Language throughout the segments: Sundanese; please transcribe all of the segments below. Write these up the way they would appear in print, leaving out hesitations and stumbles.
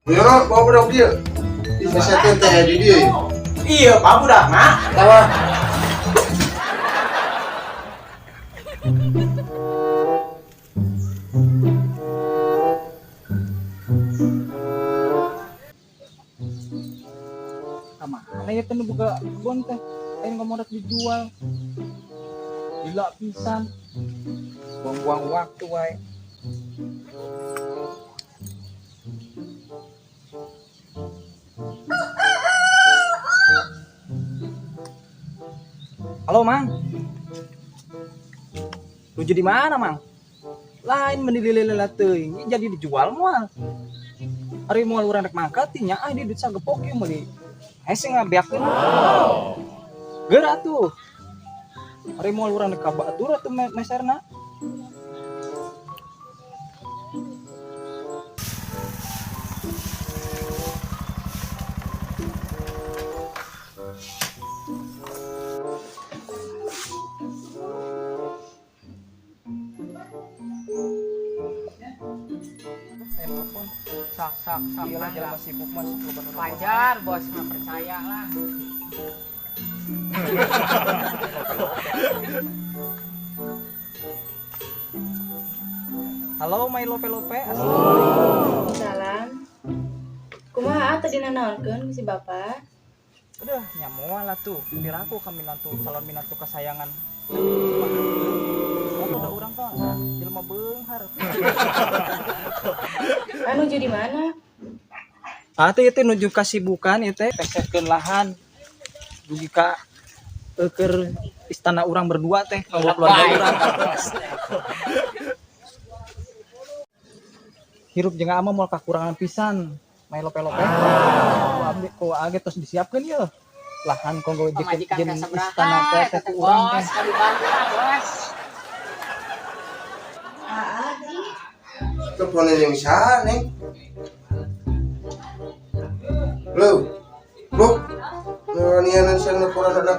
Yo, bawa budak dia. Bisa teh di dia. Iya, Pak budak mah. Tawa. Kamana ya teh nu boga kebon teh? Aing ngomong rek dijual. Gila pisan. Buang-buang waktu wae. Halo, Mang. Nuju di mana, Mang? Lain meni lila teuing, jadi dijual moal. Ari moal urang rek mangkat nya ah di duit sagepok ieu meuli. Hese ngabeakeun. Geura tuh. Ari moal urang rek ka batur atuh meserna. Sak sak sak. Iya lah, jelema sibuk mah sok loba nu Wajar bos nggak percaya lah. Halo, Mai Lope Lope. Assalamualaikum. Salam. Kumaha tadi nanaonkeun ku si Bapak? Udah, nyamoal lah tuh. Piraku kami minantu calon minantu kesayangan. Oh, udah urang tah, jelema beunghar. Anu nuju di mana? Ah, teh ieu teh nuju kasibukan ieu teh peserkeun lahan. Dugi ka keur istana urang berdua teh, kanggo keluarga urang. Hirup jeung ama moal kakurangan pisan. Mai lope-lope. Ku abdi ku age tos disiapkeun yeuh. Lahan kanggo Pamajikan jeung ka sabaraha istana teh eta teh teh ku urang teh. bos, aduh bantu lah bos. Teleponan yang saha, Neng? Lo, Buk, nanianan siang nelponan anak.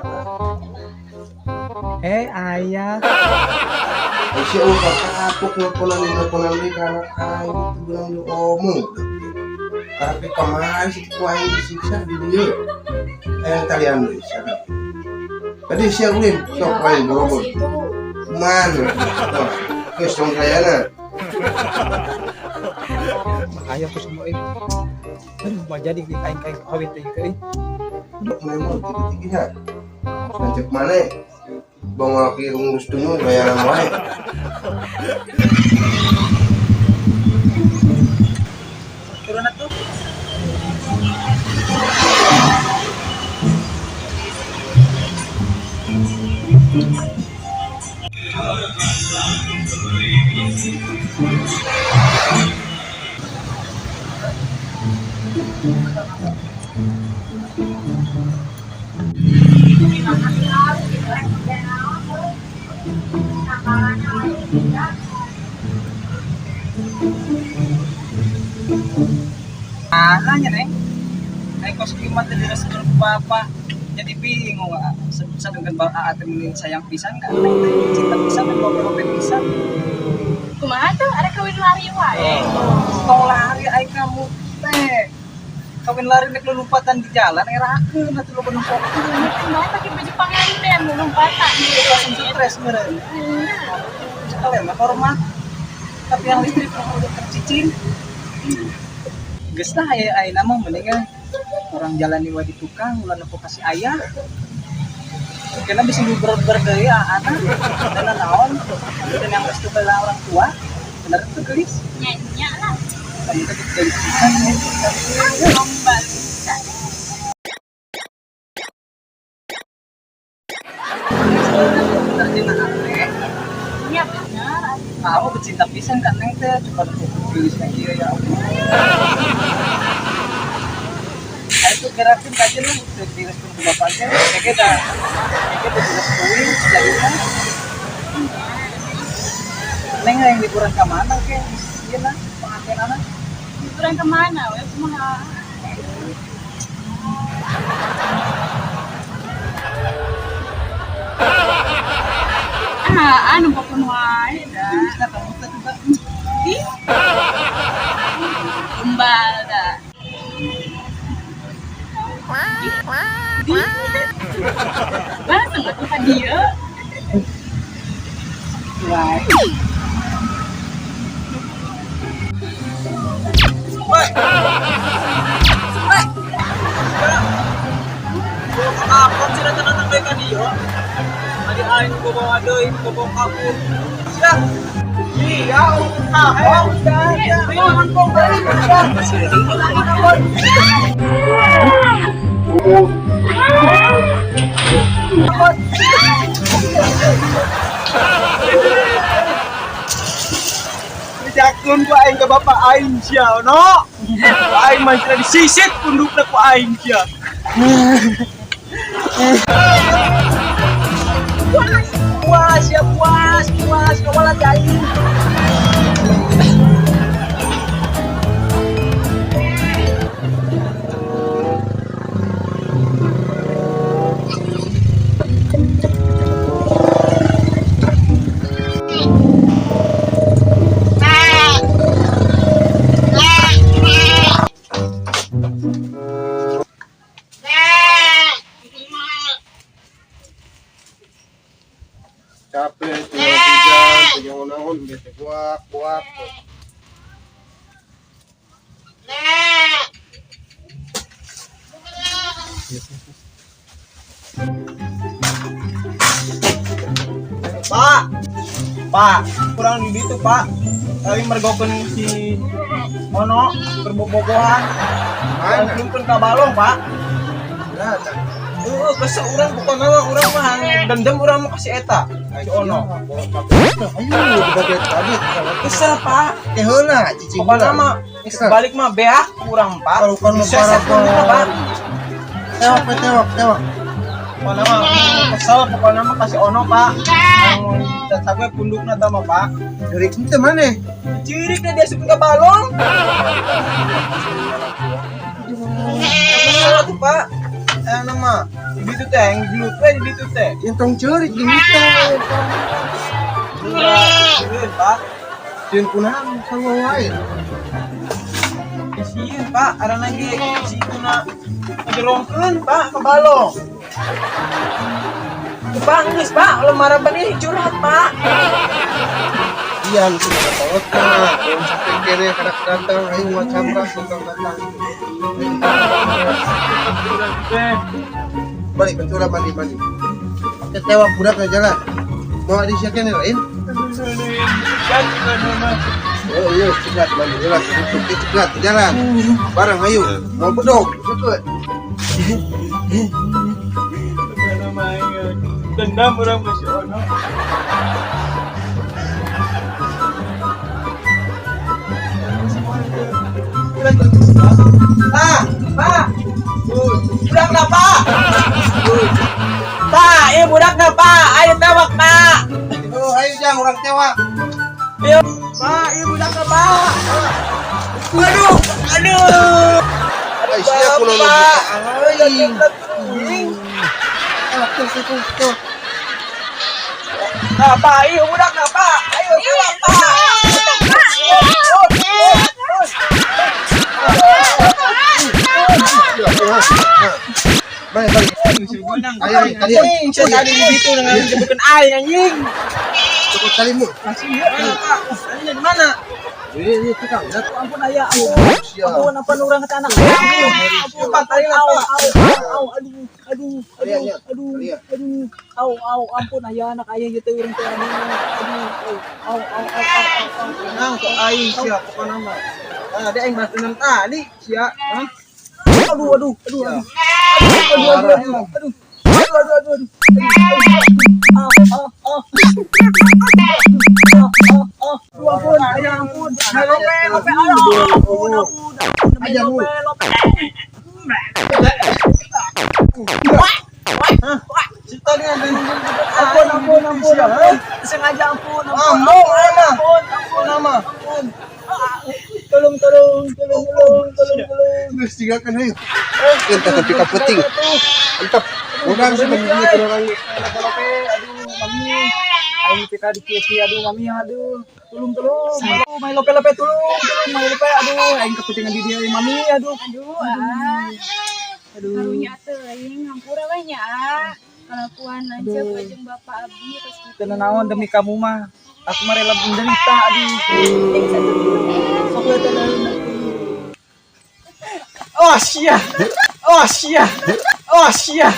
Eh, ayah. Si oh kapok nelponan nelponan deui ka anak aing itu bilang lu omong. Karena kemarin si ku aing disiksa di dieu. Aing talian deui sana. Tadi siang ulin, sok aing boro-boro. Itu Mana? Wah, geus tong kayana. Makanya aku semua ini. Aduh, mau jadi aing kayak kawin teh euy. Memang tiga-tiga. Lanjut mana? Bangol ki ngurus dunyo bayaran wae. Turun atuh. Ananya, Neng. Neng kos kieu mah teu diresepkeun ku bapak. Jadi bingung ah. Sadengkeun bapak teh mending sayang pisan ka Neng teh cinta pisan dan lope-lope pisan. Kumaha tuh ada kawin lari wae. Tong lari ai kamu teh. Kawin lari nek lompatan di jalan erakeun atuh loba nu sok. Kumaha pakai baju panganten lompatan Langsung stres meureun. Sekalian mah hormat. Tapi yang listrik mah udah tercicing. Geus lah aya ayeuna mah mendingan orang jalani wae di tukang ulah nempo ka si ayah. Karena bisa ber deui anak dan naon dan yang restu bela orang tua bener tuh gelis. Nya lah. Kamu teh gelis pisan ya. Gombal bisa. Bener jeung ate. Nya bener. Kamu bercinta pisan kan Neng teh coba nempo gelis ka kieu ya Allah. Itu gerakin kajian lu teu direstui ku bapak teh kayak kita direstuin jadinya Neng yang liburan ke mana ke? Iya nah, pengantin anak. Liburan kemana we kumaha? Ah, anu pokon wae dah. Gelisna kamu teh juga. Ih. Gombal dah. Langsung atuh ka dieu. Wah. Woi. Woi. Apa sih datang-datang bae ka dieu? Tadi aing gua bawa deui, gua bawa kabur. Sia. Iya, ah, udah, ayo mangkong balik. Jakun ku aing ke bapak aing sia no. Aing mah cenah disisit pundukna ku aing sia. Puas ya puas, puas kawala aing. Capek tinggal hujan, tinggal naon bete buak buak. Pak. Pak, kurang di ditu, Pak. Kami mergokeun si Ono berbobogohan. Mana? Belum ka balong, Pak. Nah, tak. Heeh, kesel urang pokona mah urang mah dendam urang mah ka si eta. Si Ono. Ayo, kita tadi. Kesel, Pak. Teh heula, cicing Pokona mah geus balik mah beak urang, Pak. Kalau kan Diseset pundukna, Pak. Tewak, tewak, tewak. Pokona mah kesel pokona mah ka si Ono, Pak. Anu gue pundukna tah mah, Pak. Dari kita mana? Cirik dia asupin ka balong. Kesel tuh, Pak. Nama di ditu teh yang gelut we di ditu teh. Yang tong ceurik di hutan. Sieun, Pak. Sieun kunaon sarua wae. Sieun, Pak. Arana ge si ituna ngajerongkeun, Pak, ke balong. Pak, geus, Pak, lemaraban ieu curhat, Pak. Iya, nu sudah kolot mah. Tong sampai kene kadak datang, ayo mau camprak datang datang. Balik bentura mandi mandi. Pakai tewak budak ke jalan. Mau di sia kene lain? Oh iya, cepat mandi jalan, tutup cepat jalan. Bareng ayo, mau bedog, cepet. Dendam orang masih ono. Pak, Pak. Budak na, Pak. Pak, ini budak na, Pak. Ayo tewak, Pak. Oh, ayo jang orang tewak. Ayo, Pak, ini budak na, Pak. Aduh, aduh. Ay, sia kuno nu Bapak. aing. Tewak terus terus tewak. Nah, Pak, ayo budak na, Pak. Ayo tewak, Pak. Balik balik. Ayo, kalian. Anjing, saya tadi di situ dengan jemputin aing anjing. Cukup talimu. Masih ya, Pak. Anjing di mana? Ini tukang. Ya. Ampun ayah, ampun. Siap. Ampun, ampun orang ke anak. Ampun, Pak, tali lah, Pak. Au, aduh, aduh, Kalian, aduh, ya. aduh, Kalian. aduh. Au, au, ampun ayah, anak ayah gitu orang teh aduh, aduh, au, au, au, au, au, au. Tenang, kok aing siap pokona mah. Ah, dia aing bahas dendam tadi, sia. Hah? Aduh, aduh, aduh, aduh. Aduh, aduh, aduh, aduh. Aduh, aduh, aduh, aduh. Ah, ah, ah. Ah, ah, ah. Aduh, ampun, ayah, ampun. Lope, lope, aduh, ampun, ampun. Aja, Bu. Lope, lope. Ampun, ampun, ampun, ampun. Sengaja ampun, ampun. Ampun, ampun, ampun, ampun. Tolong, tolong, tolong, tolong, tolong, tolong. Terus tinggalkan ayo. Entah tapi kapeting. Entah. Orang sih begini ke orang. Lope, aduh, mami. Aing pika di kieu aduh, mami, aduh. Tolong, tolong. Aduh, mai lope, lope, tolong, tolong, mai lope, aduh. Aing kepentingan di dia, mami, aduh. Aduh, ah. Aduh. Karunya teuing, hampura we nya ah. Kalakuan lanceuk jeung bapak abdi terus gitu. Teu naon, demi kamu mah. Aku mah rela menderita, aduh. Sok we teh naon. Oh sia. Oh sia. Oh sia.